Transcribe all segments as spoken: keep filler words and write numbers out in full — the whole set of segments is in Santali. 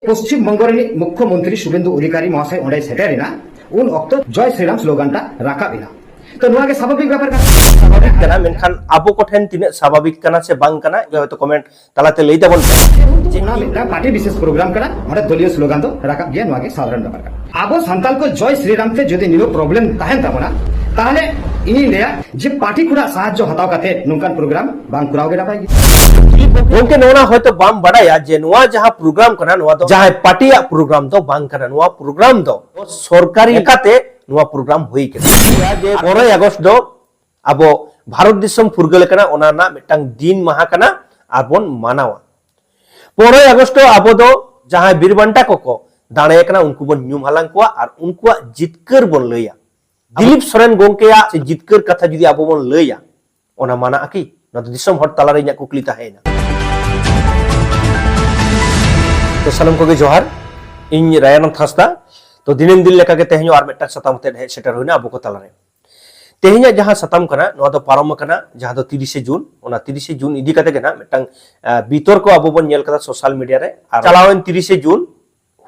ᱯᱚᱥᱪᱤᱢ ᱵᱚᱝᱜᱚ ᱨᱤᱱᱤᱡ ᱢᱩᱠᱷᱭᱚ ᱢᱚᱱᱛᱨᱤ ᱥᱩᱵᱮᱱᱫᱩ ᱚᱫᱷᱤᱠᱟᱨᱤ ᱢᱚᱦᱟᱥᱚᱭ ᱚᱸᱰᱮᱭ ᱥᱮᱴᱮᱨ ᱮᱱᱟ, ᱩᱱ ᱚᱠᱛᱚ ᱡᱚᱭ ᱥᱨᱤᱨᱟᱢ ᱥᱞᱳᱜᱟᱱ ᱴᱟᱜ ᱨᱟᱠᱟᱵ ᱮᱱᱟ᱾ ᱛᱚ ᱱᱚᱣᱟ ᱜᱮ ᱥᱟᱵᱷᱟᱵᱤᱠ ᱵᱮᱯᱟᱨ ᱠᱟᱱᱟ᱾ ᱥᱟᱵᱷᱟᱵᱤᱠ ᱠᱟᱱᱟ, ᱢᱮᱱᱠᱷᱟᱱ ᱟᱵᱚ ᱠᱚᱴᱷᱮᱱ ᱛᱤᱱᱟᱹᱜ ᱥᱟᱵᱷᱟᱵᱤᱠ ᱠᱟᱱᱟ ᱥᱮ ᱵᱟᱝ ᱠᱟᱱᱟ, ᱦᱚᱭᱛᱚ ᱠᱚᱢᱮᱱᱴ ᱛᱟᱞᱟᱛᱮ ᱞᱟᱹᱭ ᱛᱟᱵᱚᱱ ᱯᱮ᱾ ᱡᱮᱦᱮᱛᱩ ᱚᱱᱟ ᱢᱤᱫᱴᱟᱝ ᱯᱟᱨᱴᱤ ᱵᱤᱥᱮᱥ ᱯᱨᱳᱜᱨᱟᱢ ᱠᱟᱱᱟ, ᱚᱸᱰᱮ ᱫᱚᱞᱤᱭᱚ ᱥᱞᱳᱜᱟᱱ ᱫᱚ ᱨᱟᱠᱟᱵ ᱜᱮᱭᱟ, ᱱᱚᱣᱟ ᱜᱮ ᱥᱟᱫᱷᱟᱨᱚᱱ ᱵᱮᱯᱟᱨ ᱠᱟᱱᱟ᱾ ᱟᱵᱚ ᱥᱟᱱᱛᱟᱲ ᱠᱚ ᱡᱚᱭ ᱥᱨᱤᱨᱟᱢ ᱛᱮ ᱡᱩᱫᱤ ᱱᱤᱱᱟᱹᱜ ᱯᱨᱚᱵᱞᱮᱢ ᱛᱟᱦᱮᱱ ᱛᱟᱵᱚᱱᱟ, ᱛᱟᱦᱚᱞᱮ ᱤᱧᱤᱧ ᱞᱟᱹᱭᱟ ᱡᱮ ᱯᱟᱨᱴᱤ ᱠᱷᱚᱱᱟᱜ ᱥᱟᱦᱟᱡᱽᱡᱚ ᱦᱟᱛᱟᱣ ᱠᱟᱛᱮ ᱱᱚᱝᱠᱟᱱ ᱯᱨᱳᱜᱨᱟᱢ ᱵᱟᱝ ᱠᱚᱨᱟᱣ ᱜᱮ ᱱᱟᱯᱟᱭ ᱜᱮ᱾ ᱜᱚᱝᱠᱮ, ᱱᱚᱣᱟ ᱦᱚᱭᱛᱚ ᱵᱟᱢ ᱵᱟᱰᱟᱭᱟ ᱡᱮ ᱱᱚᱣᱟ ᱡᱟᱦᱟᱸ ᱯᱨᱳᱜᱨᱟᱢ ᱠᱟᱱᱟ, ᱱᱚᱣᱟ ᱫᱚ ᱡᱟᱦᱟᱸᱭ ᱯᱟᱨᱴᱤᱭᱟᱜ ᱯᱨᱳᱜᱨᱟᱢ ᱫᱚ ᱵᱟᱝ ᱠᱟᱱᱟ᱾ ᱱᱚᱣᱟ ᱯᱨᱳᱜᱨᱟᱢ ᱫᱚ ᱥᱚᱨᱠᱟᱨᱤ ᱞᱮᱠᱟᱛᱮ ᱱᱚᱣᱟ ᱯᱨᱳᱜᱨᱟᱢ ᱦᱩᱭ ᱠᱟᱱᱟ᱾ ᱡᱮ ᱯᱚᱱᱨᱚᱭ ᱟᱜᱚᱥᱴ ᱫᱚ ᱟᱵᱚ ᱵᱷᱟᱨᱚᱛ ᱫᱤᱥᱚᱢ ᱯᱷᱩᱨᱜᱟᱹᱞ ᱠᱟᱱᱟ, ᱚᱱᱟ ᱨᱮᱱᱟᱜ ᱢᱤᱫᱴᱟᱝ ᱫᱤᱱ ᱢᱟᱦᱟ ᱠᱟᱱᱟ, ᱟᱨ ᱵᱚᱱ ᱢᱟᱱᱟᱣᱟ᱾ ᱯᱚᱱᱨᱚᱭ ᱟᱜᱚᱥᱴ ᱫᱚ ᱟᱵᱚ ᱫᱚ ᱡᱟᱦᱟᱸᱭ ᱵᱤᱨ ᱵᱟᱱᱴᱟ ᱠᱚᱠᱚ ᱫᱟᱲᱮ ᱠᱟᱱᱟ, ᱩᱱᱠᱩ ᱵᱚᱱ ᱧᱩᱢ ᱦᱟᱞᱟᱝ ᱠᱚᱣᱟ ᱟᱨ ᱩᱱᱠᱩᱣᱟᱜ ᱡᱤᱛᱠᱟᱹᱨ ᱵᱚᱱ ᱞᱟᱹᱭᱟ᱾ ᱫᱤᱞᱤᱯ ᱥᱚᱨᱮᱱ ᱜᱚᱝᱠᱮᱭᱟᱜ ᱥᱮ ᱡᱤᱛᱠᱟᱹᱨ ᱠᱟᱛᱷᱟ ᱡᱩᱫᱤ ᱟᱵᱚ ᱵᱚᱱ ᱞᱟᱹᱭᱟ, ᱚᱱᱟ ᱢᱟᱱᱟᱜᱼᱟ ᱠᱤ? ᱱᱚᱣᱟ ᱫᱚ ᱫᱤᱥᱚᱢ ᱦᱚᱲ ᱛᱟᱞᱟᱨᱮ ᱤᱧᱟᱹᱜ ᱠᱩᱠᱞᱤ ᱛᱟᱦᱮᱸᱭᱮᱱᱟ᱾ ᱛᱚ ᱥᱟᱱᱟᱢ ᱠᱚᱜᱮ ᱡᱚᱦᱟᱨ, ᱤᱧ ᱨᱟᱭᱟᱱᱟᱛᱷ ᱦᱟᱸᱥᱫᱟ᱾ ᱛᱚ ᱫᱤᱱᱟᱹᱢ ᱫᱤᱱ ᱞᱮᱠᱟᱜᱮ ᱛᱮᱦᱮᱧ ᱦᱚᱸ ᱟᱨ ᱢᱤᱫᱴᱟᱝ ᱥᱟᱛᱟᱢ ᱟᱛᱮᱫ ᱦᱮᱡ ᱥᱮᱴᱮᱨ ᱦᱩᱭᱱᱟ ᱟᱵᱚ ᱠᱚ ᱛᱟᱞᱟᱨᱮ᱾ ᱛᱮᱦᱮᱧᱟᱜ ᱡᱟᱦᱟᱸ ᱥᱟᱛᱟᱢ ᱠᱟᱱᱟ, ᱱᱚᱣᱟ ᱫᱚ ᱯᱟᱨᱚᱢ ᱟᱠᱟᱱᱟ, ᱡᱟᱦᱟᱸ ᱫᱚ ᱛᱤᱨᱤᱥᱮ ᱡᱩᱱ᱾ ᱚᱱᱟ ᱛᱤᱨᱤᱥᱮ ᱡᱩᱱ ᱤᱫᱤ ᱠᱟᱛᱮ ᱜᱮ ᱱᱟᱜ ᱢᱤᱫᱴᱟᱝ, ᱟᱸ, ᱵᱤᱛᱚᱨᱠᱚ ᱟᱵᱚ ᱵᱚᱱ ᱧᱮᱞ ᱠᱟᱫᱟ ᱥᱳᱥᱟᱞ ᱢᱤᱰᱤᱭᱟ ᱨᱮ᱾ ᱟᱨ ᱪᱟᱞᱟᱣᱮᱱ ᱛᱤᱨᱤᱥᱮ ᱡᱩᱱ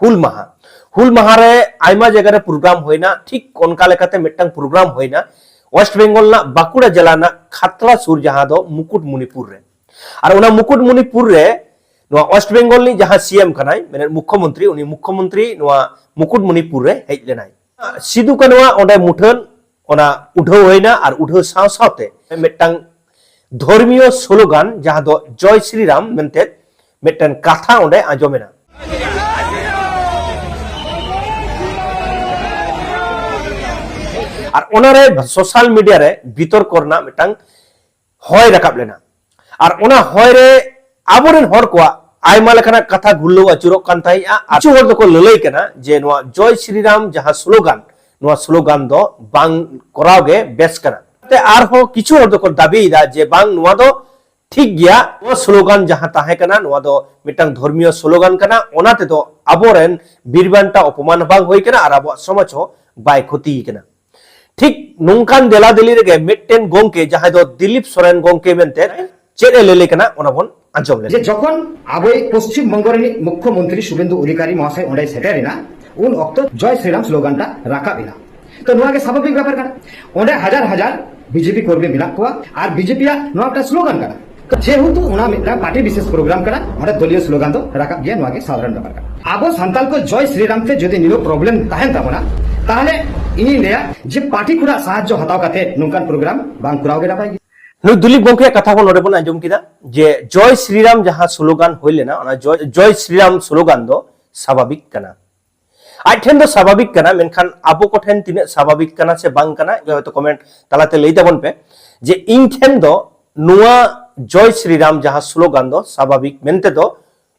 ᱦᱩᱞ ᱢᱟᱦᱟ, ᱦᱩᱞ ᱢᱟᱦᱟ ᱨᱮ ᱟᱭᱢᱟ ᱡᱟᱭᱜᱟ ᱨᱮ ᱯᱨᱳᱜᱨᱟᱢ ᱦᱩᱭᱱᱟ, ᱴᱷᱤᱠ ᱚᱱᱠᱟ ᱞᱮᱠᱟᱛᱮ ᱢᱤᱫᱴᱟᱝ ᱯᱨᱳᱜᱨᱟᱢ ᱦᱩᱭᱱᱟ ᱳᱭᱮᱥᱴ ᱵᱮᱝᱜᱚᱞ ᱨᱮᱱᱟᱜ ᱵᱟᱸᱠᱩᱲᱟ ᱡᱮᱞᱟ ᱨᱮᱱᱟᱜ ᱠᱷᱟᱛᱲᱟ ᱥᱩᱨ, ᱡᱟᱦᱟᱸ ᱫᱚ ᱢᱩᱠᱩᱴᱢᱩᱱᱤᱯᱩᱨ ᱨᱮ᱾ ᱟᱨ ᱚᱱᱟ ᱢᱩᱠᱩᱴᱢᱩᱱᱤᱯᱩᱨ ᱨᱮ ᱱᱚᱣᱟ ᱳᱭᱮᱥᱴ ᱵᱮᱝᱜᱚᱞ ᱨᱤᱱᱤᱡ ᱡᱟᱦᱟᱸ ᱥᱤ ᱮᱢ ᱠᱟᱱᱟᱭ, ᱢᱮᱱᱮᱫ ᱢᱩᱠᱷᱭᱚᱢᱚᱱᱛᱨᱤ, ᱩᱱᱤ ᱢᱩᱠᱷᱭᱚᱢᱚᱱᱛᱨᱤ ᱱᱚᱣᱟ ᱢᱩᱠᱩᱴᱢᱩᱱᱤᱯᱩᱨ ᱨᱮ ᱦᱮᱡ ᱞᱮᱱᱟᱭ᱾ ᱥᱤᱫᱩ ᱠᱟᱹᱱᱩᱣᱟᱜ ᱚᱸᱰᱮ ᱢᱩᱴᱷᱟᱹᱱ ᱚᱱᱟ ᱩᱰᱷᱟᱹᱣ ᱦᱩᱭᱱᱟ, ᱟᱨ ᱩᱰᱷᱟᱹᱣ ᱥᱟᱶ ᱥᱟᱶᱛᱮ ᱢᱤᱫᱴᱟᱝ ᱫᱷᱚᱨᱢᱤᱭᱚ ᱥᱞᱳᱜᱟᱱ, ᱡᱟᱦᱟᱸ ᱫᱚ ᱡᱚᱭ ᱥᱨᱤ ᱨᱟᱢ ᱢᱮᱱᱛᱮ ᱢᱤᱫᱴᱮᱱ ᱠᱟᱛᱷᱟ ᱚᱸᱰᱮ ᱟᱸᱡᱚᱢᱮᱱᱟ᱾ ᱟᱨ ᱚᱱᱟᱨᱮ ᱥᱳᱥᱟᱞ ᱢᱤᱰᱤᱭᱟ ᱨᱮ ᱵᱤᱛᱚᱨᱠᱚ ᱨᱮᱱᱟᱜ ᱢᱤᱫᱴᱟᱝ ᱦᱚᱭ ᱨᱟᱠᱟᱵ ᱞᱮᱱᱟ᱾ ᱟᱨ ᱚᱱᱟ ᱦᱚᱭ ᱨᱮ ᱟᱵᱚᱨᱮᱱ ᱦᱚᱲ ᱠᱚᱣᱟᱜ ᱟᱭᱢᱟ ᱞᱮᱠᱟᱱᱟᱜ ᱠᱟᱛᱷᱟ ᱜᱩᱨᱞᱟᱹᱣ ᱟᱹᱪᱩᱨᱚᱜ ᱠᱟᱱ ᱛᱟᱦᱮᱸᱫᱼᱟ᱾ ᱟᱨ ᱠᱤᱪᱷᱩ ᱦᱚᱲ ᱫᱚᱠᱚ ᱞᱟᱹᱞᱟᱹᱭ ᱠᱟᱱᱟ ᱡᱮ ᱱᱚᱣᱟ ᱡᱚᱭ ᱥᱨᱤ ᱨᱟᱢ ᱡᱟᱦᱟᱸ ᱥᱞᱳᱜᱟᱱ, ᱱᱚᱣᱟ ᱥᱞᱳᱜᱟᱱ ᱫᱚ ᱵᱟᱝ ᱠᱚᱨᱟᱣ ᱜᱮ ᱵᱮᱥ ᱠᱟᱱᱟ᱾ ᱛᱮ ᱟᱨᱦᱚᱸ ᱠᱤᱪᱷᱩ ᱦᱚᱲ ᱫᱚᱠᱚ ᱫᱟᱹᱵᱤᱭᱮᱫᱟ ᱡᱮ ᱵᱟᱝ, ᱱᱚᱣᱟ ᱫᱚ ᱴᱷᱤᱠ ᱜᱮᱭᱟ, ᱱᱚᱣᱟ ᱥᱞᱳᱜᱟᱱ ᱡᱟᱦᱟᱸ ᱛᱟᱦᱮᱸ ᱠᱟᱱᱟ, ᱱᱚᱣᱟ ᱫᱚ ᱢᱤᱫᱴᱟᱝ ᱫᱷᱚᱨᱢᱤᱭᱚ ᱥᱞᱳᱜᱟᱱ ᱠᱟᱱᱟ, ᱚᱱᱟ ᱛᱮᱫᱚ ᱟᱵᱚᱨᱮᱱ ᱵᱤᱨ ᱵᱟᱱᱴᱟ ᱚᱯᱚᱢᱟᱱ ᱦᱚᱸ ᱵᱟᱝ ᱦᱩᱭ ᱠᱟᱱᱟ ᱟᱨ ᱟᱵᱚᱣᱟᱜ ᱥᱚᱢᱟᱡᱽ ᱦᱚᱸ ᱵᱟᱭ ᱠᱷᱚᱛᱤ ᱠᱟᱱᱟ᱾ ᱴᱷᱤᱠ ᱱᱚᱝᱠᱟᱱ ᱫᱮᱞᱟ ᱫᱮᱞᱤ ᱨᱮᱜᱮ ᱢᱤᱫᱴᱮᱱ ᱜᱚᱝᱠᱮ, ᱡᱟᱦᱟᱸᱭ ᱫᱚ ᱫᱤᱞᱤᱯ ᱥᱚᱨᱮᱱ ᱜᱚᱝᱠᱮ ᱢᱮᱱᱛᱮ, ᱪᱮᱫ ᱮ ᱞᱟᱹᱭ ᱠᱟᱱᱟ, ᱚᱱᱟ ᱵᱚᱱ ᱟᱸᱡᱚᱢ ᱞᱮᱜᱮ᱾ ᱡᱮ ᱡᱚᱠᱷᱚᱱ ᱟᱵᱚᱭᱤᱡ ᱯᱚᱥᱪᱤᱢ ᱵᱚᱝᱜᱚ ᱨᱤᱱᱤᱡ ᱢᱩᱠᱷᱭᱚ ᱢᱚᱱᱛᱨᱤ ᱥᱩᱵᱮᱱᱫᱩ ᱚᱫᱷᱤᱠᱟᱨᱤ ᱢᱚᱦᱟᱥᱚᱭ ᱚᱸᱰᱮᱭ ᱥᱮᱴᱮᱨ ᱮᱱᱟ, ᱩᱱ ᱚᱠᱛᱚ ᱡᱚᱭ ᱥᱨᱤᱨᱟᱢ ᱥᱞᱳᱜᱟᱱ ᱴᱟᱜ ᱨᱟᱠᱟᱵ ᱮᱱᱟ᱾ ᱛᱚ ᱱᱚᱣᱟ ᱜᱮ ᱥᱟᱵᱷᱟᱵᱤᱠ ᱵᱮᱯᱟᱨ ᱠᱟᱱᱟ᱾ ᱚᱸᱰᱮ ᱦᱟᱡᱟᱨ ᱦᱟᱡᱟᱨ ᱵᱤᱡᱮᱯᱤ ᱠᱚᱨᱢᱤ ᱢᱮᱱᱟᱜ ᱠᱚᱣᱟ ᱟᱨ ᱵᱤᱡᱮᱯᱤᱭᱟᱜ ᱱᱚᱣᱟ ᱢᱤᱫᱴᱟᱝ ᱥᱞᱳᱜᱟᱱ ᱠᱟᱱᱟ᱾ ᱛᱚ ᱡᱮᱦᱮᱛᱩ ᱚᱱᱟ ᱢᱤᱫᱴᱟᱝ ᱯᱟᱨᱴᱤ ᱵᱤᱥᱮᱥ ᱯᱨᱳᱜᱨᱟᱢ ᱠᱟᱱᱟ, ᱚᱸᱰᱮ ᱫᱚᱞᱤᱭᱚ ᱥᱞᱳᱜᱟᱱ ᱫᱚ ᱨᱟᱠᱟᱵ ᱜᱮᱭᱟ, ᱱᱚᱣᱟ ᱜᱮ ᱥᱟᱫᱷᱟᱨᱚᱱ ᱵᱮᱯᱟᱨ ᱠᱟᱱᱟ᱾ ᱟᱵᱚ ᱥᱟᱱᱛᱟᱲ ᱠᱚ ᱡᱚᱭ ᱥᱨᱤᱨᱟᱢ ᱛᱮ ᱡᱩᱫᱤ ᱱᱤᱱᱟᱹᱜ ᱯᱨᱚᱵᱞᱮᱢ ᱛᱟᱦᱮᱱ ᱛᱟᱵᱚᱱᱟ, ᱛᱟᱦᱚᱞᱮ ᱤᱧᱤᱧ ᱞᱟᱹᱭᱟ ᱡᱮ ᱯᱟᱨᱴᱤ ᱠᱷᱚᱱᱟᱜ ᱥᱟᱦᱟᱡᱽᱡᱚ ᱦᱟᱛᱟᱣ ᱠᱟᱛᱮ ᱱᱚᱝᱠᱟᱱ ᱯᱨᱳᱜᱨᱟᱢ ᱵᱟᱝ ᱠᱚᱨᱟᱣ ᱜᱮ ᱱᱟᱯᱟᱭ ᱜᱮ᱾ ᱱᱩᱭ ᱫᱩᱞᱤᱯ ᱜᱚᱢᱠᱮᱭᱟᱜ ᱠᱟᱛᱷᱟ ᱵᱚᱱ ᱱᱚᱰᱮ ᱵᱚᱱ ᱟᱸᱡᱚᱢ ᱠᱮᱫᱟ ᱡᱮ ᱡᱚᱭ ᱥᱨᱤᱨᱟᱢ ᱡᱟᱦᱟᱸ ᱥᱞᱳᱜᱟᱱ ᱦᱩᱭ ᱞᱮᱱᱟ, ᱚᱱᱟ ᱡᱚᱭ, ᱡᱚᱭ ᱥᱨᱤᱨᱟᱢ ᱥᱞᱳᱜᱟᱱ ᱫᱚ ᱥᱟᱵᱷᱟᱵᱤᱠ ᱠᱟᱱᱟ᱾ ᱟᱡ ᱴᱷᱮᱱ ᱫᱚ ᱥᱟᱵᱷᱟᱵᱤᱠ ᱠᱟᱱᱟ, ᱢᱮᱱᱠᱷᱟᱱ ᱟᱵᱚ ᱠᱚᱴᱷᱮᱱ ᱛᱤᱱᱟᱹᱜ ᱥᱟᱵᱷᱟᱵᱤᱠ ᱠᱟᱱᱟ ᱥᱮ ᱵᱟᱝ ᱠᱟᱱᱟ, ᱦᱚᱭᱛᱳ ᱠᱚᱢᱮᱱᱴ ᱛᱟᱞᱟᱛᱮ ᱞᱟᱹᱭ ᱛᱟᱵᱚᱱ ᱯᱮ ᱡᱮ ᱤᱧ ᱴᱷᱮᱱ ᱫᱚ ᱱᱚᱣᱟ ᱡᱚᱭ ᱥᱨᱤᱨᱟᱢ ᱡᱟᱦᱟᱸ ᱥᱞᱳᱜᱟᱱ ᱫᱚ ᱥᱟᱵᱷᱟᱵᱤᱠ ᱢᱮᱱᱛᱮ ᱫᱚ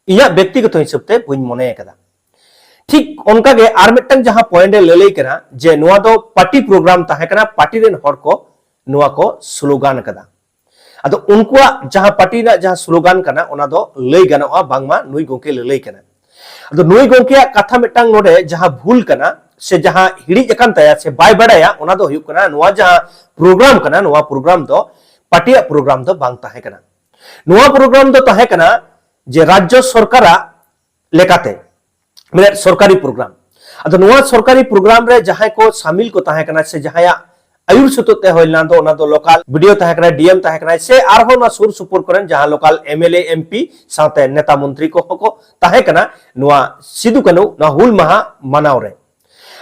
ᱤᱧᱟᱹᱜ ᱵᱮᱠᱛᱤᱜᱚᱛᱚ ᱦᱤᱥᱟᱹᱵ ᱛᱮ ᱵᱟᱹᱧ ᱢᱚᱱᱮ ᱟᱠᱟᱫᱟ᱾ ᱴᱷᱤᱠ ᱚᱱᱠᱟ ᱜᱮ ᱟᱨ ᱢᱤᱫᱴᱟᱝ ᱡᱟᱦᱟᱸ ᱯᱚᱭᱮᱱᱴ ᱮ ᱞᱟᱹᱞᱟᱹᱭ ᱠᱟᱱᱟ ᱡᱮ ᱱᱚᱣᱟ ᱫᱚ ᱯᱟᱨᱴᱤ ᱯᱨᱳᱜᱨᱟᱢ ᱛᱟᱦᱮᱸ ᱠᱟᱱᱟ, ᱯᱟᱨᱴᱤ ᱨᱮᱱ ᱦᱚᱲ ᱠᱚ ᱱᱚᱣᱟ ᱠᱚ ᱥᱞᱳᱜᱟᱱ ᱟᱠᱟᱫᱟ᱾ ᱟᱫᱚ ᱩᱱᱠᱩᱣᱟᱜ ᱡᱟᱦᱟᱸ ᱯᱟᱨᱴᱤ ᱨᱮᱱᱟᱜ ᱡᱟᱦᱟᱸ ᱥᱞᱳᱜᱟᱱ ᱠᱟᱱᱟ, ᱚᱱᱟ ᱫᱚ ᱞᱟᱹᱭ ᱜᱟᱱᱚᱜᱼᱟ ᱵᱟᱝᱢᱟ ᱱᱩᱭ ᱜᱚᱢᱠᱮ ᱞᱟᱹᱞᱟᱹᱭ ᱠᱟᱱᱟ᱾ ᱟᱫᱚ ᱱᱩᱭ ᱜᱚᱢᱠᱮᱭᱟᱜ ᱠᱟᱛᱷᱟ ᱢᱤᱫᱴᱟᱝ ᱱᱚᱰᱮ ᱡᱟᱦᱟᱸ ᱵᱷᱩᱞ ᱠᱟᱱᱟ ᱥᱮ ᱡᱟᱦᱟᱸ ᱦᱤᱲᱤᱡ ᱟᱠᱟᱱ ᱛᱟᱭᱟ ᱥᱮ ᱵᱟᱭ ᱵᱟᱰᱟᱭᱟ, ᱚᱱᱟ ᱫᱚ ᱦᱩᱭᱩᱜ ᱠᱟᱱᱟ ᱱᱚᱣᱟ ᱡᱟᱦᱟᱸ ᱯᱨᱳᱜᱨᱟᱢ ᱠᱟᱱᱟ, ᱱᱚᱣᱟ ᱯᱨᱳᱜᱨᱟᱢ ᱫᱚ ᱯᱟᱨᱴᱤᱭᱟᱜ ᱯᱨᱳᱜᱨᱟᱢ ᱫᱚ ᱵᱟᱝ ᱛᱟᱦᱮᱸ ᱠᱟᱱᱟ᱾ ᱱᱚᱣᱟ ᱯᱨᱳᱜᱨᱟᱢ ᱫᱚ ᱛᱟᱦᱮᱸ ᱠᱟᱱᱟ ᱡᱮ ᱨᱟᱡᱽᱡᱚ ᱥᱚᱨᱠᱟᱨᱟᱜ ᱞᱮᱠᱟᱛᱮ, ᱢᱟᱱᱮ ᱥᱚᱨᱠᱟᱨᱤ ᱯᱨᱳᱜᱨᱟᱢ᱾ ᱟᱫᱚ ᱱᱚᱣᱟ ᱥᱚᱨᱠᱟᱨᱤ ᱯᱨᱳᱜᱨᱟᱢ ᱨᱮ ᱡᱟᱦᱟᱸᱭ ᱠᱚ ᱥᱟᱢᱤᱞ ᱠᱚ ᱛᱟᱦᱮᱸ ᱠᱟᱱᱟ ᱥᱮ ᱡᱟᱦᱟᱸᱭᱟᱜ ᱟᱹᱭᱩᱨ ᱥᱩᱛᱩᱜ ᱛᱮ ᱦᱩᱭ ᱞᱮᱱᱟ, ᱫᱚ ᱚᱱᱟ ᱫᱚ ᱞᱳᱠᱟᱞ ᱵᱤᱰᱤᱳ ᱛᱟᱦᱮᱸ ᱠᱟᱱᱟᱭ, ᱰᱤᱮᱢ ᱛᱟᱦᱮᱸ ᱠᱟᱱᱟᱭ, ᱥᱮ ᱟᱨᱦᱚᱸ ᱱᱚᱣᱟ ᱥᱩᱨ ᱥᱩᱯᱩᱨ ᱠᱚᱨᱮᱱ ᱡᱟᱦᱟᱸ ᱞᱳᱠᱟᱞ ᱮᱢᱮᱞᱮ, ᱮᱢᱯᱤ ᱥᱟᱶᱛᱮ ᱱᱮᱛᱟ ᱢᱚᱱᱛᱨᱤ ᱠᱚᱦᱚᱸ ᱠᱚ ᱛᱟᱦᱮᱸ ᱠᱟᱱᱟ ᱱᱚᱣᱟ ᱥᱤᱫᱩ ᱠᱟᱹᱱᱦᱩ ᱱᱚᱣᱟ ᱦᱩᱞ ᱢᱟᱦᱟ ᱢᱟᱱᱟᱣ ᱨᱮ᱾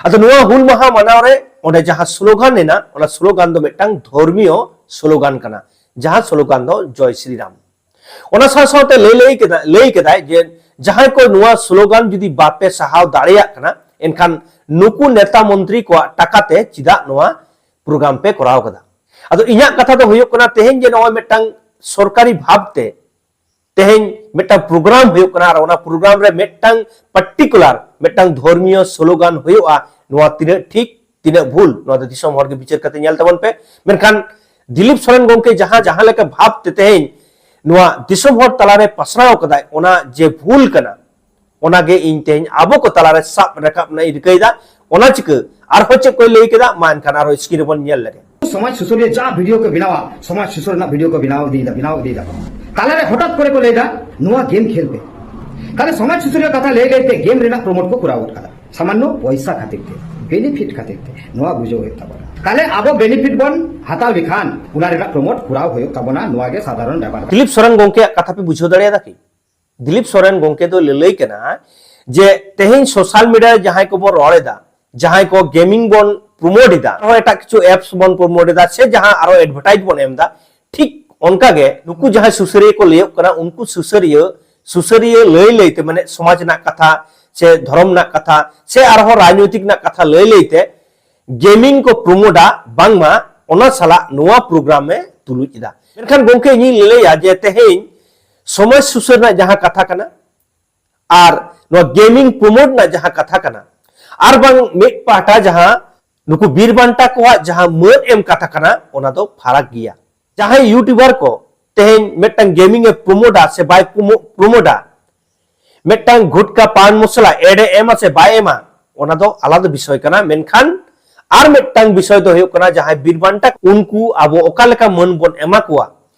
ᱟᱫᱚ ᱱᱚᱣᱟ ᱦᱩᱞ ᱢᱟᱦᱟ ᱢᱟᱱᱟᱣ ᱨᱮ ᱚᱸᱰᱮ ᱡᱟᱦᱟᱸ ᱥᱞᱳᱜᱟᱱ ᱮᱱᱟ, ᱚᱱᱟ ᱥᱞᱳᱜᱟᱱ ᱫᱚ ᱢᱤᱫᱴᱟᱝ ᱫᱷᱚᱨᱢᱤᱭᱚ ᱥᱞᱳᱜᱟᱱ ᱠᱟᱱᱟ, ᱡᱟᱦᱟᱸ ᱥᱞᱳᱜᱟᱱ ᱫᱚ ᱡᱚᱭ ᱥᱨᱤᱨᱟᱢ᱾ ᱚᱱᱟ ᱥᱟᱶ ᱥᱟᱶᱛᱮ ᱞᱟᱹᱭ, ᱞᱟᱹᱭ ᱠᱮᱫᱟ, ᱞᱟᱹᱭ ᱠᱮᱫᱟᱭ ᱡᱮ ᱡᱟᱦᱟᱸᱭ ᱠᱚ ᱱᱚᱣᱟ ᱥᱞᱳᱜᱟᱱ ᱡᱩᱫᱤ ᱵᱟᱯᱮ ᱥᱟᱦᱟᱣ ᱫᱟᱲᱮᱭᱟᱜ ᱠᱟᱱᱟ, ᱮᱱᱠᱷᱟᱱ ᱱᱩᱠᱩ ᱱᱮᱛᱟ ᱢᱚᱱᱛᱨᱤ ᱠᱚᱣᱟᱜ ᱴᱟᱠᱟ ᱛᱮ ᱪᱮᱫᱟᱜ ᱱᱚᱣᱟ ᱯᱨᱳᱜᱨᱟᱢ ᱯᱮ ᱠᱚᱨᱟᱣ ᱠᱟᱫᱟ? ᱟᱫᱚ ᱤᱧᱟᱹᱜ ᱠᱟᱛᱷᱟ ᱫᱚ ᱦᱩᱭᱩᱜ ᱠᱟᱱᱟ, ᱛᱮᱦᱮᱧ ᱡᱮ ᱱᱚᱜᱼᱚᱭ ᱢᱤᱫᱴᱟᱝ ᱥᱚᱨᱠᱟᱨᱤ ᱵᱷᱟᱵᱽ ᱛᱮ ᱛᱮᱦᱮᱧ ᱢᱤᱫᱴᱟᱝ ᱯᱨᱳᱜᱨᱟᱢ ᱦᱩᱭᱩᱜ ᱠᱟᱱᱟ ᱟᱨ ᱚᱱᱟ ᱯᱨᱳᱜᱨᱟᱢ ᱨᱮ ᱢᱤᱫᱴᱟᱝ ᱯᱟᱨᱴᱤᱠᱩᱞᱟᱨ ᱢᱤᱫᱴᱟᱝ ᱫᱷᱚᱨᱢᱤᱭᱚ ᱥᱞᱳᱜᱟᱱ ᱦᱩᱭᱩᱜᱼᱟ, ᱱᱚᱣᱟ ᱛᱤᱱᱟᱹᱜ ᱴᱷᱤᱠ ᱛᱤᱱᱟᱹᱜ ᱵᱷᱩᱞ, ᱱᱚᱣᱟ ᱫᱚ ᱫᱤᱥᱚᱢ ᱦᱚᱲ ᱜᱮ ᱵᱤᱪᱟᱹᱨ ᱠᱟᱛᱮ ᱧᱮᱞ ᱛᱟᱵᱚᱱ ᱯᱮ᱾ ᱢᱮᱱᱠᱷᱟᱱ ᱫᱤᱞᱤᱯ ᱥᱚᱨᱮᱱ ᱜᱚᱢᱠᱮ ᱡᱟᱦᱟᱸ, ᱡᱟᱦᱟᱸ ᱞᱮᱠᱟ ᱵᱷᱟᱵᱽ ᱛᱮ ᱛᱮᱦᱮᱧ ᱱᱚᱣᱟ ᱫᱤᱥᱚᱢ ᱦᱚᱲ ᱛᱟᱞᱟᱨᱮ ᱯᱟᱥᱱᱟᱣ ᱠᱟᱫᱟᱭ, ᱚᱱᱟ ᱡᱮ ᱵᱷᱩᱞ ᱠᱟᱱᱟ, ᱚᱱᱟᱜᱮ ᱤᱧ ᱛᱮᱦᱮᱧ ᱟᱵᱚ ᱠᱚ ᱛᱟᱞᱟᱨᱮ ᱥᱟᱵ ᱨᱟᱠᱟᱵ ᱨᱮᱱᱟᱜ ᱤᱧ ᱨᱤᱠᱟᱹᱭᱮᱫᱟ᱾ ᱚᱱᱟ ᱪᱤᱠᱟᱹ ᱟᱨᱦᱚᱸ ᱪᱮᱫ ᱠᱚᱭ ᱞᱟᱹᱭ ᱠᱮᱫᱟ, ᱢᱟ ᱮᱱᱠᱷᱟᱱ ᱟᱨᱦᱚᱸ ᱥᱠᱨᱤᱱ ᱨᱮᱵᱚᱱ ᱧᱮᱞ ᱞᱮᱜᱮ᱾ ᱥᱚᱢᱟᱡᱽ ᱥᱩᱥᱟᱹᱨᱤᱭᱟᱹ ᱡᱟ ᱵᱷᱤᱰᱤᱭᱳ ᱠᱚ ᱵᱮᱱᱟᱣᱟ, ᱥᱚᱢᱟᱡᱽ ᱥᱩᱥᱟᱹᱨ ᱨᱮᱱᱟᱜ ᱵᱷᱤᱰᱤᱭᱳ ᱠᱚ ᱵᱮᱱᱟᱣ ᱤᱫᱤᱭᱮᱫᱟ, ᱵᱮᱱᱟᱣ ᱤᱫᱤᱭᱮᱫᱟ ᱠᱚ᱾ ᱛᱟᱞᱟᱨᱮ ᱦᱚᱴᱟᱛ ᱠᱚᱨᱮ ᱠᱚ ᱞᱟᱹᱭᱫᱟ, "ᱱᱚᱣᱟ ᱜᱮᱢ ᱠᱷᱮᱞ ᱯᱮ᱾" ᱛᱟᱦᱞᱮ ᱥᱚᱢᱟᱡᱽ ᱥᱩᱥᱟᱹᱨᱤᱭᱟᱹ ᱠᱟᱛᱷᱟ ᱞᱟᱹᱭ ᱞᱟᱹᱭᱛᱮ ᱜᱮᱢ ᱨᱮᱱᱟᱜ ᱯᱨᱚᱢᱳᱴ ᱠᱚ ᱠᱚᱨᱟᱣ ᱜᱚᱫ ᱠᱟᱫᱟ, ᱥᱟᱢᱟᱱᱱᱚ ᱯᱚᱭᱥᱟ ᱠᱷᱟᱹᱛᱤᱨ ᱛᱮ, ᱵᱮᱱᱤᱯᱷᱤᱴ ᱠᱷᱟᱹᱛᱤᱨ ᱛᱮ᱾ ᱱᱚᱣᱟ ᱵᱩᱡᱷᱟᱹᱣ ᱦᱩᱭᱩᱜ ᱛᱟᱵᱚᱱᱟ᱾ ᱛᱟᱦᱞᱮ ᱟᱵᱚ ᱵᱮᱱᱤᱯᱷᱤᱴ ᱵᱚᱱ ᱦᱟᱛᱟᱣ ᱞᱮᱠᱷᱟᱱ ᱚᱱᱟ ᱨᱮᱱᱟᱜ ᱯᱨᱚᱢᱳᱴ ᱠᱚᱨᱟᱣ ᱦᱩᱭᱩᱜ ᱛᱟᱵᱚᱱᱟ, ᱱᱚᱣᱟ ᱜᱮ ᱥᱟᱫᱷᱟᱨᱚᱱ ᱵᱮᱯᱟᱨ ᱠᱟᱱᱟ᱾ ᱫᱤᱞᱤᱯ ᱥᱚᱨᱮᱱ ᱜᱚᱝᱠᱮᱭᱟᱜ ᱠᱟᱛᱷᱟ ᱯᱮ ᱵᱩᱡᱷᱟᱹᱣ ᱫᱟᱲᱮᱭᱟᱫᱟ ᱠᱤ? ᱫᱤᱞᱤᱯ ᱥᱚᱨᱮᱱ ᱜᱚᱝᱠᱮ ᱫᱚ ᱞᱟᱹᱞᱟᱹᱭ ᱠᱟᱱᱟ ᱡᱮ ᱛᱮᱦᱮᱧ ᱥᱳᱥᱟᱞ ᱢᱤᱰᱤᱭᱟ ᱨᱮ ᱡᱟᱦᱟᱸᱭ ᱠᱚᱵᱚᱱ ᱨᱚᱲ ᱮᱫᱟ, ᱡᱟᱦᱟᱸᱭ ᱠᱚ ᱜᱮᱢᱤᱝ ᱵᱚᱱ ᱯᱨᱚᱢᱳᱴ ᱮᱫᱟ, ᱟᱨᱦᱚᱸ ᱮᱴᱟᱜ ᱠᱤᱪᱷᱩ ᱮᱯᱥ ᱵᱚᱱ ᱯᱨᱚᱢᱳᱴ ᱮᱫᱟ, ᱥᱮ ᱡᱟᱦᱟᱸ ᱟᱨᱦᱚᱸ ᱮᱰᱵᱷᱟᱨᱴᱟᱭᱤᱡᱽ ᱵᱚᱱ ᱮᱢ ᱮᱫᱟ, ᱴᱷᱤᱠ ᱚᱱᱠᱟ ᱜᱮ ᱱᱩᱠᱩ ᱡᱟᱦᱟᱸᱭ ᱥᱩᱥᱟᱹᱨᱤᱭᱟᱹ ᱠᱚ ᱞᱟᱹᱭᱚᱜ ᱠᱟᱱᱟ, ᱩᱱᱠᱩ ᱥᱩᱥᱟᱹᱨᱤᱭᱟᱹ, ᱥᱩᱥᱟᱹᱨᱤᱭᱟᱹ ᱞᱟᱹᱭ ᱞᱟᱹᱭᱛᱮ, ᱢᱟᱱᱮ ᱥᱚᱢᱟᱡᱽ ᱨᱮᱱᱟᱜ ᱠᱟᱛᱷᱟ ᱥᱮ ᱫᱷᱚᱨᱚᱢ ᱨᱮᱱᱟᱜ ᱠᱟᱛᱷᱟ ᱥᱮ ᱟᱨᱦᱚᱸ ᱨᱟᱡᱽᱱᱳᱭᱛᱤᱠ ᱨᱮᱱᱟᱜ ᱠᱟᱛᱷᱟ ᱞᱟᱹᱭ ᱞᱟᱹᱭᱛᱮ ᱜᱮᱢᱤᱝ ᱠᱚ ᱯᱨᱚᱢᱳᱴᱟ, ᱵᱟᱝᱢᱟ ᱚᱱᱟ ᱥᱟᱞᱟᱜ ᱱᱚᱣᱟ ᱯᱨᱳᱜᱨᱟᱢ ᱮ ᱛᱩᱞᱩᱡ ᱮᱫᱟ᱾ ᱢᱮᱱᱠᱷᱟᱱ ᱜᱚᱝᱠᱮ, ᱤᱧᱤᱧ ᱞᱟᱹᱞᱟᱹᱭᱟ ᱡᱮ ᱛᱮᱦᱮᱧ ᱥᱚᱢᱟᱡᱽ ᱥᱩᱥᱟᱹᱨ ᱨᱮᱱᱟᱜ ᱡᱟᱦᱟᱸ ᱠᱟᱛᱷᱟ ᱠᱟᱱᱟ ᱟᱨ ᱱᱚᱣᱟ ᱜᱮᱢᱤᱝ ᱯᱨᱚᱢᱳᱴ ᱨᱮᱱᱟᱜ ᱡᱟᱦᱟᱸ ᱠᱟᱛᱷᱟ ᱠᱟᱱᱟ, ᱟᱨ ᱵᱟᱝ ᱢᱤᱫ ᱯᱟᱦᱴᱟ ᱡᱟᱦᱟᱸ ᱱᱩᱠᱩ ᱵᱤᱨ ᱵᱟᱱᱴᱟ ᱠᱚᱣᱟᱜ ᱡᱟᱦᱟᱸ ᱢᱟᱹᱱ ᱮᱢ ᱠᱟᱛᱷᱟ ᱠᱟᱱᱟ, ᱚᱱᱟ ᱫᱚ ᱯᱷᱟᱨᱟᱠ ᱜᱮᱭᱟ᱾ ᱡᱟᱦᱟᱸᱭ ᱭᱩᱴᱩᱵᱟᱨ ᱠᱚ ᱛᱮᱦᱮᱧ ᱢᱤᱫᱴᱟᱝ ᱜᱮᱢᱤᱝ ᱮ ᱯᱨᱚᱢᱳᱴᱟ ᱥᱮ ᱵᱟᱭ ᱯᱨᱚᱢᱳ-, ᱯᱨᱚᱢᱳᱴᱟ, ᱢᱤᱫᱴᱟᱝ ᱜᱷᱩᱴᱠᱟ ᱯᱟᱱ ᱢᱚᱥᱞᱟ ᱮᱰ ᱮ ᱮᱢᱟ ᱥᱮ ᱵᱟᱭ ᱮᱢᱟ, ᱚᱱᱟ ᱫᱚ ᱟᱞᱟᱫᱟ ᱵᱤᱥᱚᱭ ᱠᱟᱱᱟ᱾ ᱢᱮᱱᱠᱷᱟᱱ ᱟᱨ ᱢᱤᱫᱴᱟᱝ ᱵᱤᱥᱚᱭ ᱫᱚ ᱦᱩᱭᱩᱜ ᱠᱟᱱᱟ, ᱡᱟᱦᱟᱸᱭ ᱵᱤᱨ ᱵᱟᱱᱴᱟ, ᱩᱱᱠᱩ ᱟᱵᱚ ᱚᱠᱟ ᱞᱮᱠᱟ ᱢᱟᱹᱱ ᱵᱚᱱ ᱮᱢᱟ ᱠᱚᱣᱟ,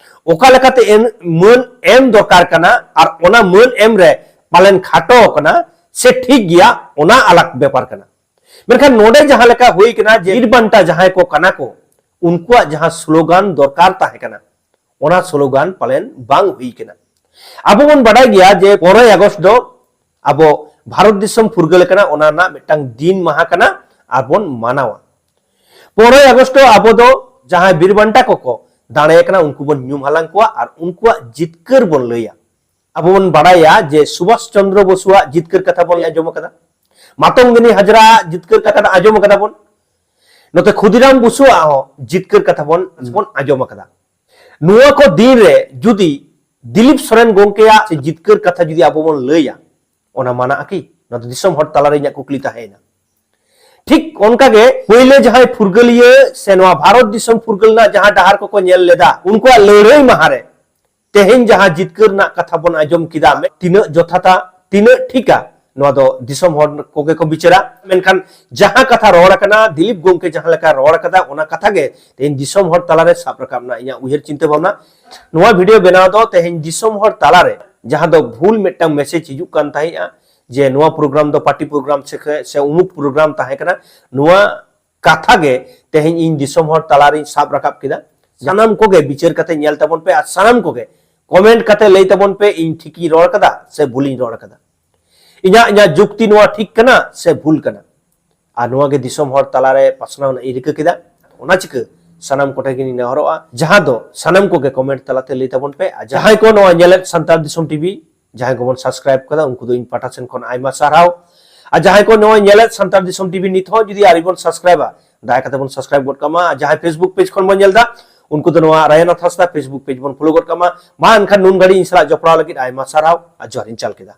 ᱚᱠᱟ ᱞᱮᱠᱟᱛᱮ ᱮᱢ, ᱢᱟᱹᱱ ᱮᱢ ᱫᱚᱨᱠᱟᱨ ᱠᱟᱱᱟ ᱟᱨ ᱚᱱᱟ ᱢᱟᱹᱱ ᱮᱢ ᱨᱮ ᱯᱟᱞᱮᱱ ᱠᱷᱟᱴᱚ ᱠᱟᱱᱟ ᱥᱮ ᱴᱷᱤᱠ ᱜᱮᱭᱟ, ᱚᱱᱟ ᱟᱞᱟᱜᱽ ᱵᱮᱯᱟᱨ ᱠᱟᱱᱟ᱾ ᱢᱮᱱᱠᱷᱟᱱ ᱱᱚᱰᱮ ᱡᱟᱦᱟᱸ ᱞᱮᱠᱟ ᱦᱩᱭ ᱠᱟᱱᱟ ᱡᱮ ᱵᱤᱨ ᱵᱟᱱᱴᱟ ᱡᱟᱦᱟᱸᱭ ᱠᱚ ᱠᱟᱱᱟ ᱠᱚ, ᱩᱱᱠᱩᱣᱟᱜ ᱡᱟᱦᱟᱸ ᱥᱞᱳᱜᱟᱱ ᱫᱚᱨᱠᱟᱨ ᱛᱟᱦᱮᱸ ᱠᱟᱱᱟ, ᱚᱱᱟ ᱥᱞᱳᱜᱟᱱ ᱯᱟᱞᱮᱱ ᱵᱟᱝ ᱦᱩᱭ ᱠᱟᱱᱟ᱾ ᱟᱵᱚ ᱵᱚᱱ ᱵᱟᱰᱟᱭ ᱜᱮᱭᱟ ᱡᱮ ᱯᱚᱱᱨᱚᱭ ᱟᱜᱚᱥᱴ ᱫᱚ ᱟᱵᱚ ᱵᱷᱟᱨᱚᱛ ᱫᱤᱥᱚᱢ ᱯᱷᱩᱨᱜᱟᱹᱞ ᱠᱟᱱᱟ, ᱚᱱᱟ ᱨᱮᱱᱟᱜ ᱢᱤᱫᱴᱟᱝ ᱫᱤᱱ ᱢᱟᱦᱟ ᱠᱟᱱᱟ ᱟᱨ ᱵᱚᱱ ᱢᱟᱱᱟᱣᱟ᱾ ᱯᱚᱱᱨᱚᱭ ᱟᱜᱚᱥᱴ ᱫᱚ ᱟᱵᱚ ᱫᱚ ᱡᱟᱦᱟᱸᱭ ᱵᱤᱨ ᱵᱟᱱᱴᱟ ᱠᱚᱠᱚ ᱫᱟᱲᱮ ᱠᱟᱱᱟ, ᱩᱱᱠᱩ ᱵᱚᱱ ᱧᱩᱢ ᱦᱟᱞᱟᱝ ᱠᱚᱣᱟ ᱟᱨ ᱩᱱᱠᱩᱣᱟᱜ ᱡᱤᱛᱠᱟᱹᱨ ᱵᱚᱱ ᱞᱟᱹᱭᱟ᱾ ᱟᱵᱚ ᱵᱚᱱ ᱵᱟᱰᱟᱭᱟ ᱡᱮ ᱥᱩᱵᱷᱟᱥ ᱪᱚᱱᱫᱨᱚ ᱵᱚᱥᱩᱣᱟᱜ ᱡᱤᱛᱠᱟᱹᱨ ᱠᱟᱛᱷᱟ ᱵᱚᱱ ᱟᱸᱡᱚᱢ ᱟᱠᱟᱫᱟ, ᱢᱟᱛᱚᱝᱜᱤᱱᱤ ᱦᱟᱡᱨᱟᱣᱟᱜ ᱡᱤᱛᱠᱟᱹᱨ ᱠᱟᱛᱷᱟ ᱟᱸᱡᱚᱢ ᱟᱠᱟᱫᱟ ᱵᱚᱱ, ᱱᱚᱛᱮ ᱠᱷᱩᱫᱤᱨᱟᱢ ᱵᱚᱥᱩᱣᱟᱜ ᱦᱚᱸ ᱡᱤᱛᱠᱟᱹᱨ ᱠᱟᱛᱷᱟ ᱵᱚᱱ, ᱵᱚᱱ ᱟᱸᱡᱚᱢ ᱟᱠᱟᱫᱟ᱾ ᱱᱚᱣᱟ ᱠᱚ ᱫᱤᱱ ᱨᱮ ᱡᱩᱫᱤ ᱫᱤᱞᱤᱯ ᱥᱚᱨᱮᱱ ᱜᱚᱝᱠᱮᱭᱟᱜ ᱥᱮ ᱡᱤᱛᱠᱟᱹᱨ ᱠᱟᱛᱷᱟ ᱡᱩᱫᱤ ᱟᱵᱚ ᱵᱚᱱ ᱞᱟᱹᱭᱟ, ᱚᱱᱟ ᱢᱟᱱᱟᱜᱼᱟ ᱠᱤ? ᱱᱚᱣᱟ ᱫᱚ ᱫᱤᱥᱚᱢ ᱦᱚᱲ ᱛᱟᱞᱟᱨᱮ ᱤᱧᱟᱹᱜ ᱠᱩᱠᱞᱤ ᱛᱟᱦᱮᱸᱭᱮᱱᱟ᱾ ᱴᱷᱤᱠ ᱚᱱᱠᱟᱜᱮ ᱯᱳᱭᱞᱳ ᱡᱟᱦᱟᱸᱭ ᱯᱷᱩᱨᱜᱟᱹᱞᱤᱭᱟᱹ ᱥᱮ ᱱᱚᱣᱟ ᱵᱷᱟᱨᱚᱛ ᱫᱤᱥᱚᱢ ᱯᱷᱩᱨᱜᱟᱹᱞ ᱨᱮᱱᱟᱜ ᱡᱟᱦᱟᱸ ᱰᱟᱦᱟᱨ ᱠᱚᱠᱚ ᱧᱮᱞ ᱞᱮᱫᱟ, ᱩᱱᱠᱩᱣᱟᱜ ᱞᱟᱹᱲᱦᱟᱹᱭ ᱢᱟᱦᱟ ᱨᱮ ᱛᱮᱦᱮᱧ ᱡᱟᱦᱟᱸ ᱡᱤᱛᱠᱟᱹᱨ ᱨᱮᱱᱟᱜ ᱠᱟᱛᱷᱟ ᱵᱚᱱ ᱟᱸᱡᱚᱢ ᱠᱮᱫᱟ, ᱛᱤᱱᱟᱹᱜ ᱡᱚᱛᱷᱟᱛᱟ, ᱛᱤᱱᱟᱹᱜ ᱴᱷᱤᱠᱟ, ᱱᱚᱣᱟ ᱫᱚ ᱫᱤᱥᱚᱢ ᱦᱚᱲ ᱠᱚᱜᱮ ᱠᱚ ᱵᱤᱪᱟᱹᱨᱟ᱾ ᱢᱮᱱᱠᱷᱟᱱ ᱡᱟᱦᱟᱸ ᱠᱟᱛᱷᱟ ᱨᱚᱲ ᱟᱠᱟᱱᱟ, ᱫᱤᱞᱤᱯ ᱜᱚᱢᱠᱮ ᱡᱟᱦᱟᱸ ᱞᱮᱠᱟ ᱨᱚᱲ ᱟᱠᱟᱫᱟ, ᱚᱱᱟ ᱠᱟᱛᱷᱟ ᱜᱮ ᱛᱮᱦᱮᱧ ᱫᱤᱥᱚᱢ ᱦᱚᱲ ᱛᱟᱞᱟᱨᱮ ᱥᱟᱵ ᱨᱟᱠᱟᱵ ᱮᱱᱟ᱾ ᱤᱧᱟᱹᱜ ᱩᱭᱦᱟᱹᱨ ᱪᱤᱱᱛᱟᱹ ᱵᱷᱟᱵᱽᱱᱟ, ᱱᱚᱣᱟ ᱵᱷᱤᱰᱤᱭᱳ ᱵᱮᱱᱟᱣ ᱫᱚ ᱛᱮᱦᱮᱧ ᱫᱤᱥᱚᱢ ᱦᱚᱲ ᱛᱟᱞᱟᱨᱮ ᱡᱟᱦᱟᱸ ᱫᱚ ᱵᱷᱩᱞ ᱢᱤᱫᱴᱟᱝ ᱢᱮᱥᱮᱡᱽ ᱦᱤᱡᱩᱜ ᱠᱟᱱ ᱛᱟᱦᱮᱸᱫᱼᱟ ᱡᱮ ᱱᱚᱣᱟ ᱯᱨᱳᱜᱨᱟᱢ ᱫᱚ ᱯᱟᱨᱴᱤ ᱯᱨᱳᱜᱨᱟᱢ ᱥᱮ, ᱥᱮ ᱩᱢᱩᱠ ᱯᱨᱳᱜᱨᱟᱢ ᱛᱟᱦᱮᱸ ᱠᱟᱱᱟ, ᱱᱚᱣᱟ ᱠᱟᱛᱷᱟ ᱜᱮ ᱛᱮᱦᱮᱧ ᱤᱧ ᱫᱤᱥᱚᱢ ᱦᱚᱲ ᱛᱟᱞᱟᱨᱤᱧ ᱥᱟᱵ ᱨᱟᱠᱟᱵ ᱠᱮᱫᱟ᱾ ᱥᱟᱱᱟᱢ ᱠᱚᱜᱮ ᱵᱤᱪᱟᱹᱨ ᱠᱟᱛᱮ ᱧᱮᱞ ᱛᱟᱵᱚᱱ ᱯᱮ ᱟᱨ ᱥᱟᱱᱟᱢ ᱠᱚᱜᱮ ᱠᱚᱢᱮᱱᱴ ᱠᱟᱛᱮ ᱞᱟᱹᱭ ᱛᱟᱵᱚᱱ ᱯᱮ, ᱤᱧ ᱴᱷᱤᱠᱤᱧ ᱨᱚᱲ ᱠᱟᱫᱟ ᱥᱮ ᱵᱷᱩᱞᱤᱧ ᱨᱚᱲ ᱠᱟᱫᱟ᱾ ᱤᱧᱟᱹᱜ, ᱤᱧᱟᱹᱜ ᱡᱩᱠᱛᱤ ᱱᱚᱣᱟ ᱴᱷᱤᱠ ᱠᱟᱱᱟ ᱥᱮ ᱵᱷᱩᱞ ᱠᱟᱱᱟ? ᱟᱨ ᱱᱚᱣᱟ ᱜᱮ ᱫᱤᱥᱚᱢ ᱦᱚᱲ ᱛᱟᱞᱟᱨᱮ ᱯᱟᱥᱱᱟᱣ ᱨᱮᱱᱟᱜ ᱤᱧ ᱨᱤᱠᱟᱹ ᱠᱮᱫᱟ᱾ ᱚᱱᱟ ᱪᱤᱠᱟᱹ ᱥᱟᱱᱟᱢ ᱠᱚᱴᱷᱮᱱ ᱜᱮᱞᱤᱧ ᱱᱮᱦᱚᱨᱚᱜᱼᱟ, ᱡᱟᱦᱟᱸ ᱫᱚ ᱥᱟᱱᱟᱢ ᱠᱚᱜᱮ ᱠᱚᱢᱮᱱᱴ ᱛᱟᱞᱟᱛᱮ ᱞᱟᱹᱭ ᱛᱟᱵᱚᱱ ᱯᱮ᱾ ᱟᱨ ᱡᱟᱦᱟᱸᱭ ᱠᱚ ᱱᱚᱣᱟ ᱧᱮᱞᱮᱫ ᱥᱟᱱᱛᱟᱲ ᱫᱤᱥᱚᱢ ᱴᱤᱵᱷᱤ, ᱡᱟᱦᱟᱸᱭ ᱠᱚᱵᱚᱱ ᱥᱟᱵᱥᱠᱨᱟᱭᱤᱵ ᱠᱟᱫᱟ, ᱩᱱᱠᱩ ᱫᱚ ᱤᱧ ᱯᱟᱦᱴᱟ ᱥᱮᱱ ᱠᱷᱚᱱ ᱟᱭᱢᱟ ᱥᱟᱨᱦᱟᱣ᱾ ᱟᱨ ᱡᱟᱦᱟᱸᱭ ᱠᱚ ᱱᱚᱣᱟ ᱧᱮᱞᱮᱫ ᱥᱟᱱᱛᱟᱲ ᱫᱤᱥᱚᱢ ᱴᱤᱵᱷᱤ ᱱᱤᱛ ᱦᱚᱸ ᱡᱩᱫᱤ ᱟᱹᱣᱨᱤ ᱵᱚᱱ ᱥᱟᱵᱥᱠᱨᱟᱭᱤᱵᱟ, ᱫᱟᱭᱟ ᱠᱟᱛᱮ ᱵᱚᱱ ᱥᱟᱵᱥᱠᱨᱟᱭᱤᱵ ᱜᱚᱫ ᱠᱟᱜ ᱢᱟ᱾ ᱟᱨ ᱡᱟᱦᱟᱸᱭ ᱯᱷᱮᱥᱵᱩᱠ ᱯᱮᱡᱽ ᱠᱷᱚᱱ ᱵᱚᱱ ᱧᱮᱞ ᱮᱫᱟ, ᱩᱱᱠᱩ ᱫᱚ ᱱᱚᱣᱟ ᱨᱟᱭᱟᱱᱟᱛᱷ ᱦᱟᱸᱥᱫᱟ ᱯᱷᱮᱥᱵᱩᱠ ᱯᱮᱡᱽ ᱵᱚᱱ ᱯᱷᱚᱞᱳ ᱜᱚᱫ ᱠᱟᱜ ᱢᱟ᱾ ᱢᱟ ᱮᱱᱠᱷᱟᱱ ᱱᱩᱱ ᱜᱷᱟᱹᱲᱤᱡ ᱤᱧ ᱥᱟᱞᱟᱜ ᱡᱚᱯᱲᱟᱣ ᱞᱟᱹᱜᱤᱫ ᱟᱭᱢᱟ ᱥᱟᱨᱦᱟᱣ ᱟᱨ ᱡᱚᱦᱟᱨ ᱤᱧ ᱪᱟᱞ ᱠᱮᱫᱟ᱾